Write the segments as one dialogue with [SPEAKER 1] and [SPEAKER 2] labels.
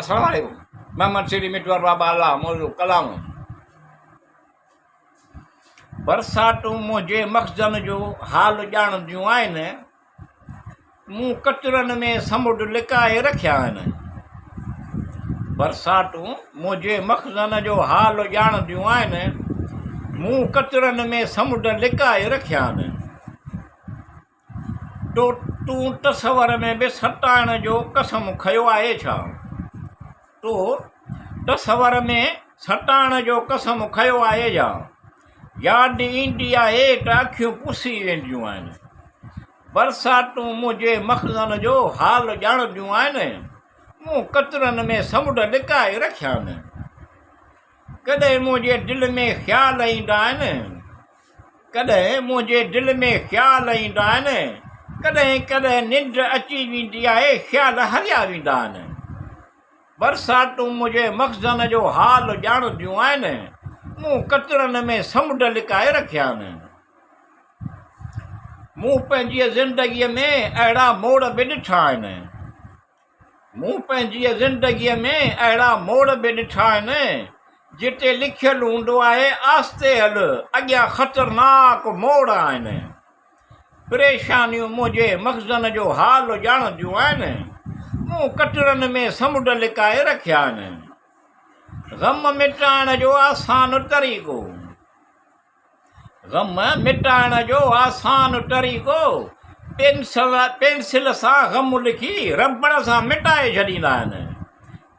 [SPEAKER 1] السلام عليڪم محمد سيري مٽوار بابا الله موضوع ڪلام برساتون منهنجي مخزن جو حال ڄاڻنديون آهن مون ڪچرن ۾ سمنڊ لڪائي رکيا آهن برساتون منهنجي مخزن جو حال ڄاڻنديون آهن مون ڪچرن ۾ سمنڊ لڪائي رکيا آهن تو تون تصور ۾ به ستائڻ جو قسم کنيو آهي ڇا؟ تو تصور ۾ ستائڻ جو قسم کنيو آهي ڇا؟ ياد ايندي آهي ته اکيون پسي وينديون آهن. برساتون منهنجي مخزن جو حال ڄاڻنديون آهن. مون قطرن ۾ سمنڊ لڪائي رکيا آهن. ڪڏهن منهنجي دل ۾ خيال ايندا آهن. ڪڏهن منهنجي دل ۾ خيال ايندا آهن، ڪڏهن ڪڏهن ننڊ اچي ويندي آهي، خيال هليا ويندا آهن. برساتون منهنجي مخزن جو حال ڄاڻنديون آهن، مون قطرن ۾ سمنڊ لڪائي رکيا آهن. مون پنهنجيء زندگيء ۾ اهڙا موڙ به ڏٺا آهن. مون پنهنجيء زندگيء ۾ اهڙا موڙ به ڏٺا آهن، جتي لکيل هوندو آهي آهستي هل، اڳيان خطرناڪ موڙ آهن. پريشانيون منهنجي مخزن جو حال ڄاڻنديون آهن. مون ڪٽرن ۾ سمنڊ لڪائي رکيا آهن. غم مٽائڻ جو آسان طريقو. غم مٽائڻ جو آسان طريقو پينسل سان غم لکي ربڙ سان مٽائي ڇڏيندا آهن.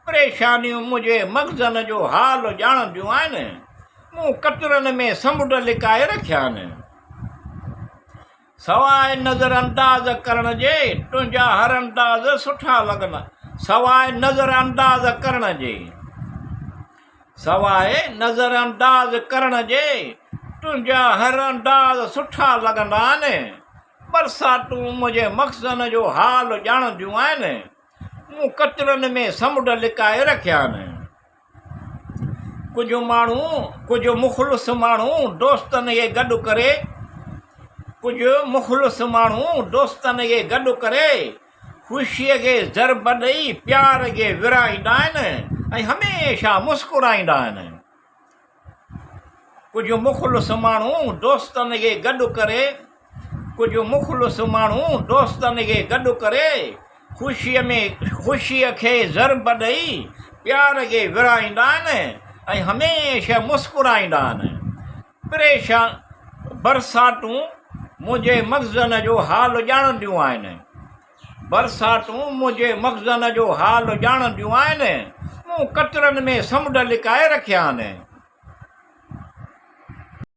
[SPEAKER 1] پريشانيون منهنجي مخزن جو حال ڄاڻنديون آهن. مون قطرن ۾ سمنڊ لڪائي رکيا آهن. سواء نظر انداز ڪرڻ جي تنهنجا هر انداز سٺا لڳندا سواء نظر انداز ڪرڻ جي سواء نظر انداز ڪرڻ جي تنهنجا هر انداز سٺا لڳندا آهن برساتون منهنجي مخزن جو حال ڄاڻنديون آهن مون قطرن ۾ سمنڊ لڪائي رکيا آهن. ڪجهه ماڻهو، ڪجهه مخلص ماڻهو دوستن کي گڏ ڪري، ڪجهه مخلص ماڻهو دوستن کي گڏ ڪري، خوشيء کي ضرب ڏئي پيار کي ورهائيندا آهن ۽ هميشه مسڪرائيندا آهن. ڪجهه مخلص ماڻهو دوستن کي گڏ ڪري، ڪجهه مخلص ماڻهو دوستن کي گڏ ڪري، خوشيء ۾ خوشيء کي ضرب ڏئي پيار کي ورهائيندا آهن ۽ هميشه مسڪرائيندا آهن. پريشان برساتون منهنجي مخزن جو حال ڄاڻنديون آهن. برساتون منهنجي مخزن جو حال ڄاڻنديون آهن. مون قطرن ۾ سمنڊ لڪائي رکيا آهن.